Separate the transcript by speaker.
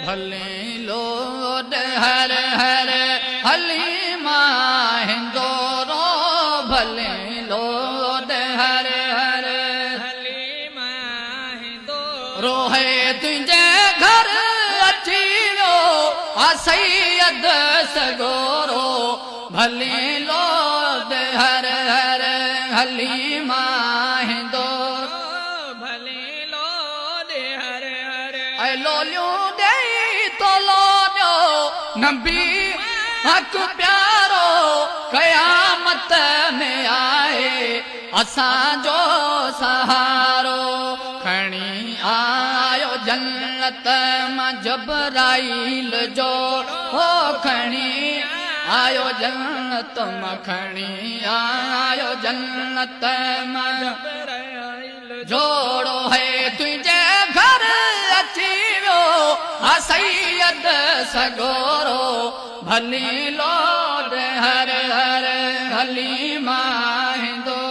Speaker 1: ڀلي لوڏ هر هر هلي مان هندورو ڀلي لوڏ هر هر
Speaker 2: هلي مان هندورو.
Speaker 1: روهي تنهنجي گهر اچي ويو آ سيد سڳورو ڀلي لوڏ هر هر هلي مان هندورو.
Speaker 2: ڀلي لوڏ هر هر.
Speaker 1: اي لوليون ڏيئي تو لوڏيو نبي حق پيارو قيامت ۾ آهي اسان جو سهارو کڻي آيو جنت مان جبرائيل جو هو کڻي آيو جنت مان کڻي آيو جنت مان
Speaker 2: جبرائيل
Speaker 1: جوڙو هي تنهنجي گهر اچي ويو آ سيد سڳورو ڀلي لوڏ هر هر هلي مان هندورو.